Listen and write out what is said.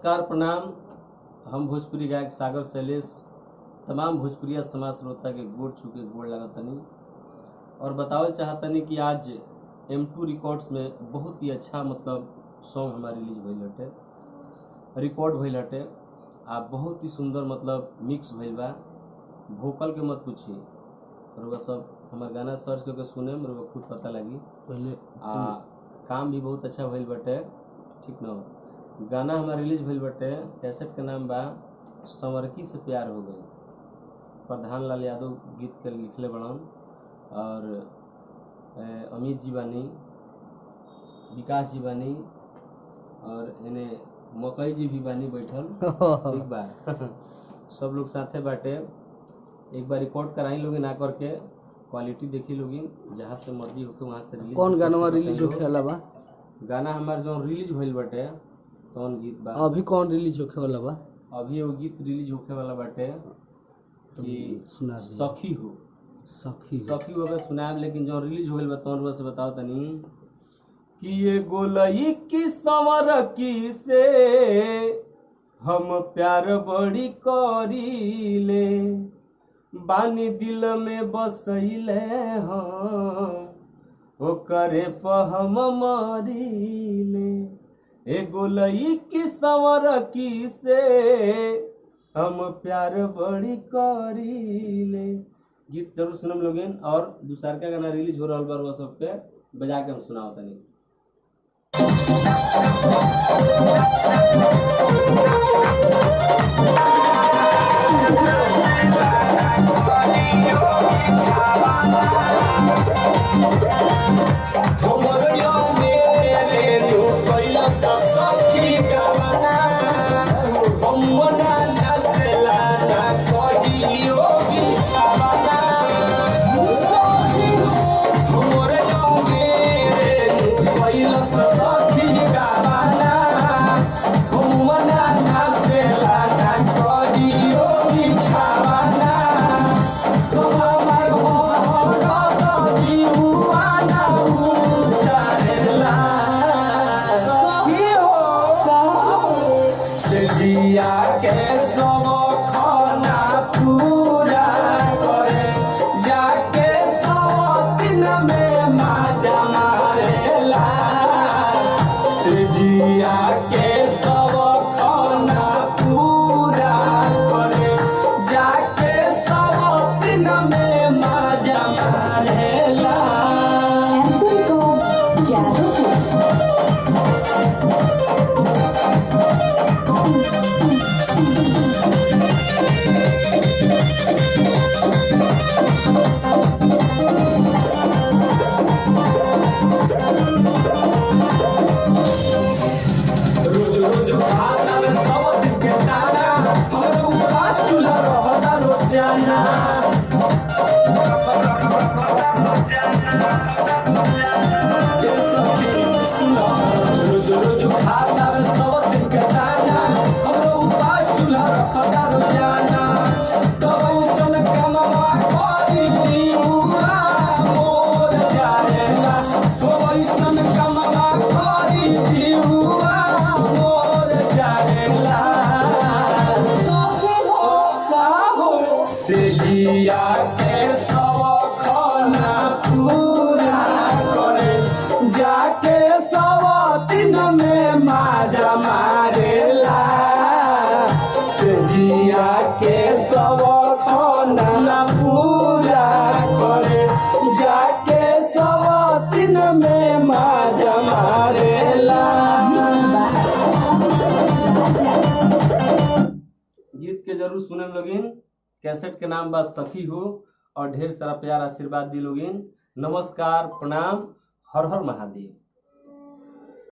नमस्कार प्रणाम। हम भोजपुरी गायक सागर शैलेश तमाम भोजपुरिया समाज श्रोता के गोड़ छू के गोड़ लागतनी और बतावल चाहतनी कि आज M2 records में बहुत ही अच्छा मतलब सॉन्ग हमारे रिलीज भइल हटे, रिकॉर्ड भइल हटे आ बहुत ही सुंदर मतलब मिक्स भइल बा। वोकल के मत पूछी, रुआ सब हमार गाना सर्च करके सुने में रुआ खुद पता लगी। पहले आ काम भी बहुत अच्छा भइल बटे, ठीक न। गाना हमार रिलीज भइल बटे, कैसेट के नाम बा संवरकी से प्यार हो गई। प्रधान लाल यादव गीत के लिखले बड़न और अमित जी बानी, विकास जी बानी और एने मकई जी भी बानी बैठल, ठीक बा। सब लोग साथे बाटे। एक बार रिकॉर्ड कराई लोगे ना करके क्वालिटी देखी लोगी, जहाँ से मर्जी होके वहाँ से रिलीज। कौन गाना रिलीज होखे वाला बा? गाना हमार जो रिलीज भइल बाटे तौन गीत बा। अभी कौन रिलीज होखे वाला बा? अभी वो गीत रिलीज होखे वाला बाटे कि सुना दी। सखी हो, सखी सखी हो सुनाब, लेकिन जो रिलीज हो गइल बा तौन से बताओ तनी कि ये गोलई की संवर की से हम प्यार बड़ी करीले, बानी दिल में बसैले हम ओकरे पर हम मरीले। ए गोलई की संवर की से हम प्यार बड़ी करीले। गीत जरूर सुनम लोगिन और दूसर का गाना रिलीज हो रहा बा वो सब पे बजा के हम सुनाओ तनी। गीत के जरूर सुने लोगिन। कैसेट के नाम बा सखी हो और ढेर सारा प्यार आशीर्वाद दी लोगिन। नमस्कार प्रणाम, हर हर महादेव।